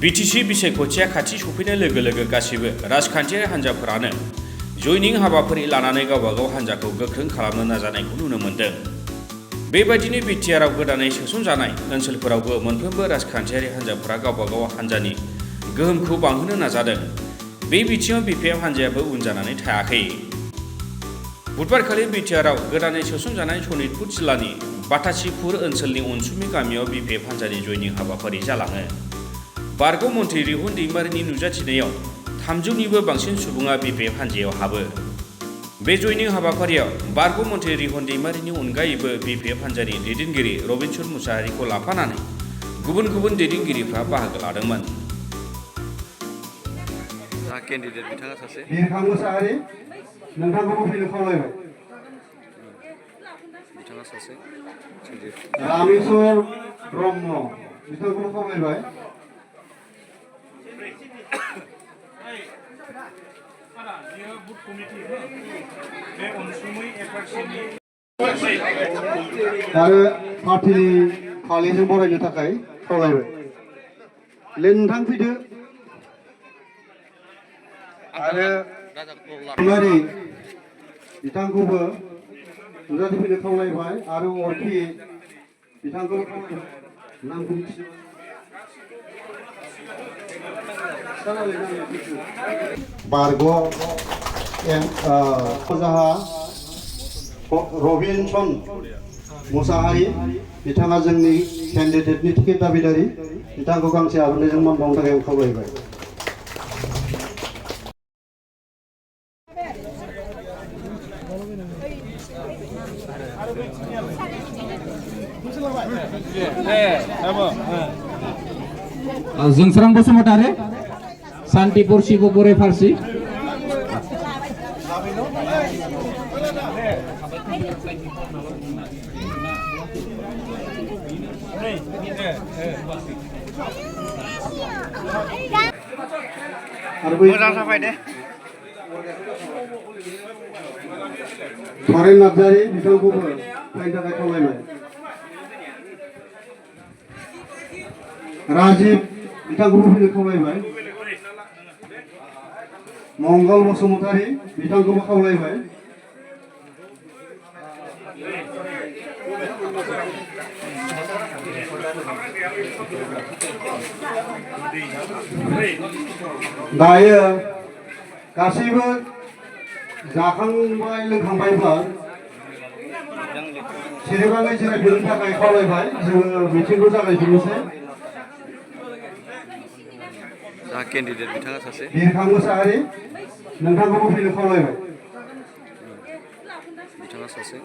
BTC बिसायख'थिया खाथि सफैनाय लोगो लोगो गासिबो राजखान्थियारि हान्जाफोरानो जयनिं हाबाफारि लानानै गावबागाव हान्जाखौ गोख्रों खालामनो नाजानायखौ नुनो मोन्दों। बेबायदिनो बिटिआरआव गोदानै सोसनजानाय ओनसोलफोरावबो मोनफ्रोमबो राजखान्थियारि हान्जाफोरा गावबागाव हान्जानि गोहोमखौ बांहोनो नाजादों। बे बिथिङाव बिपिएफ हान्जायाबो उन जानानै थायाखै। बुधबारखालि बिटिआरआव गोदानै सोसनजानाय सनितपुर जिल्लानि बाथासिपुर ओनसोलनि अनसुमै गामियाव बिपिएफ हान्जानि जयनिं हाबाफारि जालाङो। बारग' मन्थ्रि रिहुन दैमारिनि नुजाथिनायाव 300निबो बांसिन सुबुङा बिपिएफ हान्जायाव हाबो। बे जयनिं हाबाफारियाव बारग' मन्थ्रि रिहुन दैमारिनि अनगायैबो बिपिएफ हान्जानि दैदेनगिरि रबिनसन मुसाहारिखौ लाफानानै गुबुन गुबुन दैदेनगिरिफ्रा बाहागो लादोंमोन। केन्डिडेट बिथाङा सासे बिरखां मुसाहारि नोंथांखौबो फैनो खावलायबाय। बिथाङा सासे रामेश्वर ब्रह्म बिथांखौबो खावलायबाय। आरो पार्टिनि फालिजों बरायनो थाखाय खावलायबाय। नोंथां फैदो। आरो दैमारि बिथांखौबो नुजाथिफैनो खावलायबाय आरो अरखि बिथांखौ नामखौ बारग' जाहा रबिनसन मुसाहारि बिथाङा जोंनि केन्डिडेटनि टिकेट दाबिदारि बिथांखौ गांसे आर'नाइजों मान बावनो थाखाय खावलायबाय। जोंस्रां बसुमतारी सान्तिपुर शिव बोराइ फारसि धरेन नार्जारि बिथांखौबो फैनो थाखाय खावलायबाय। राजीव बिथांखौबो फैनो खावलायबाय। मंगल बसुमतारी बिथांखौबो खावलायबाय। दायो गासैबो जाखांबाय लोंखांबायब्ला सिरिबाङै जिरायफिननो थाखाय खावलायबाय। जोङो मिटिंखौ जागायफिननोसै। केन्डिडेट बिथाङा सासे बिरखां मुसाहारि नोंथांखौबो फैनो खावलायबाय। बिथाङा सासे